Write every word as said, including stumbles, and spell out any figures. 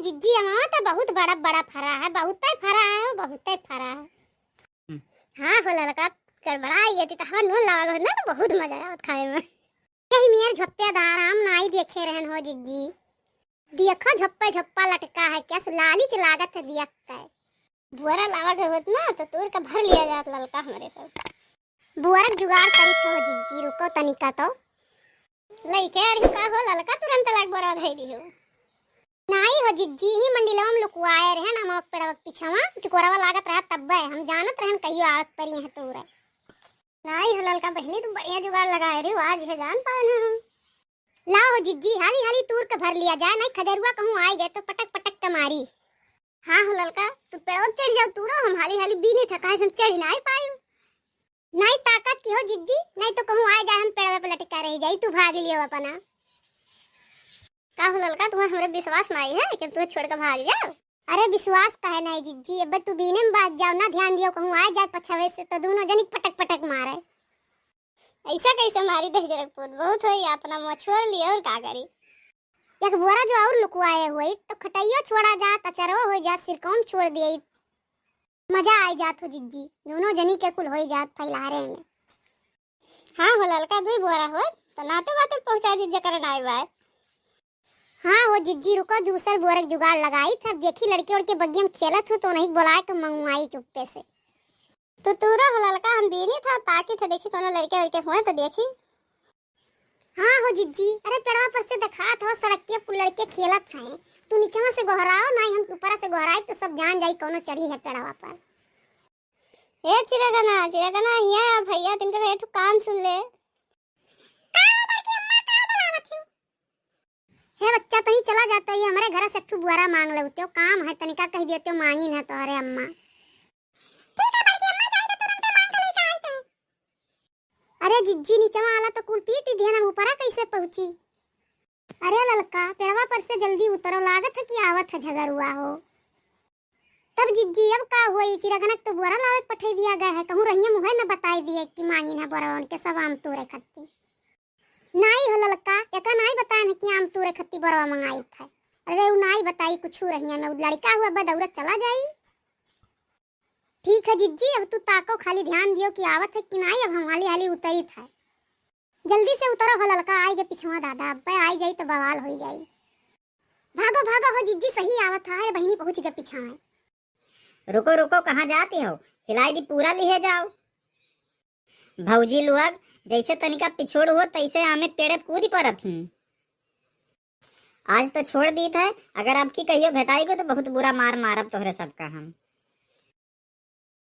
जिज्जी, अमवा तो बहुत बड़ा बड़ा फरा है, बहुते फरा है, बहुते फरा है। हम्म। हाँ हो ललका, गड़बड़ा आई गई तो हवा नून लावा गो ना, तो बहुत मजा आवत खाए में। यही मियर झोप्पेदार आम नाई देखे रहन हो जिज्जी। देखो झोप्पे झोप्पा लटका है, क्या से लालिच लागत है दियत है। बोरा लावा के होत ना तो तूर के भर लिया जात ललका हमरे सब। बोरा के जुगाड़ करी हो जिज्जी, रुको तनिका तो। लइके अरे का हो ललका, तुरंत लाग बोरा धई दी हो। नाई हो जिज्जी, ही मंडिलवा में लुकुआए रहन हम पेड़वा के पिछवा, टिकोरवा लागत रहा तब्बे, हम जानत रहन कहियो आवत परी है तूरे। नाई हो ललका बहिनी, तू बढ़िया जुगाड़ लगाए रही हो, आज है जान पाए ना हम। लाओ हो जिज्जी, हाली हाली तूर के भर लिया जाए, नहीं खदेरुआ कहूँ आए गए तो पटक पटक के मारी। हाँ हो ललका, तू पेड़वा पे चढ़ जाओ तूरो, हम हाली हाली बीनी था, काहे से हम चढ़ नाई पाई। नाई ताकत की हो जिज्जी, नहीं तो कहूँ आए जाए हम पेड़वा पे लटका रह जाई, तू भाग लियो अपना। का हो ललका, तुम्हें हमरे विश्वास नाई है कि हम तुम्हें छोड़ के भाग जाओ? अरे विश्वास काहे नाई जिज्जी, अब तू बीने में बात जाओ ना, ध्यान दियो कहूँ आए जाए पछवे से तो दोनों जनी पटक पटक मारे। ऐसा कैसे मारी दहिजरक पूत, बहुत होई, अपना मुँह छोड़ लिए और का करी। एक बोरा जो और लुकवाए हुए तो खटैयो छोड़ा जात, अचरवो हो जात, सिरकौन छोड़ दिए। मजा आई जात हो जिज्जी, दोनों जनी के कुल होई जात फैलारे में। हाँ हो ललका, दुई बोरा हो तो नाते बाते पहुँचा दीजिए करन आए बाय। हाँ हो जिज्जी, रुको दूसर बोरा के जुगाड़ लगाई था, देखी लड़के उड़के बगिया में खेलत हो तो उन्हीं बोलाए के मंगवाई चुप्पे से। तो तूरा हो ललका, हम बीनी था ताकि थे देखी कोनो लड़के उड़के हुए तो देखी। हाँ हो जिज्जी, अरे पेड़वा पर से देखात हो सड़क के कुल लड़के खेलत हैं, तू नीचवा से गोहराओ, नाई हम ऊपरा से गोहराई तो सब जान जाई कोनो चढ़ी है पेड़वा पर। ए चिरगना, चिरगना, हिया आ भैया, तिनकर एक ठो काम सुन ले। का हो बड़की अम्मा, का बुलावत हो? हे बच्चा, तनी चला जाता, ये हमरे घर से एक ठो बुआरा मांग लेते हो, काम है तनिका कह देते हो, मांगी ना तोहरे अम्मा। ठीक है बड़की अम्मा, जाई तो तुरंते मांग के लेके आई तो। अरे जिज्जी, नीचवा आला तो कुल पीट दिहन, हम ऊपरा कैसे पहुँची? अरे ललका, पेड़वा पर से जल्दी उतरो, लागत है कि आवत है झगरुआ हो। तब जिज्जी, अब का हुई, चिरगनक तो बोरा लावे के पठे दिया गया है, कहूँ रहिए मुँहे न बताई दिए कि मांगिन है बोरा उनके सब आम तूरे खत्ती। नाई हो ललका, एका नाई बताए न कि आम तूरे खत्ती बोरवा मंगाई था। अरे उ नाई बताई कुछ रहिए में, उ लड़का हुआ बा दौड़त चला जाई। ठीक है जिज्जी, अब तू ताको, खाली ध्यान दियो कि आवत है कि नाई, अब हम हाली हाली उतरी था। जल्दी से उतरो हो ललका, आई गे पिछवा दादा, अब आई जाई तो बवाल होई जाई। भागो भागो हो जिज्जी, सही आवत है, अरे बहिनी पहुँच गे पिछवा। रुको रुको, कहाँ जाती हो, हिलाई दी पूरा लिहे जाओ। भौजी लोग जैसे तनिका पिछोड़ हो तैसे आमे पेड़े कूद परत ही। आज तो छोड़ दीत है, अगर अब की कहियो भेटाई गो तो बहुत बुरा मार मारब तोहरे सबका हम।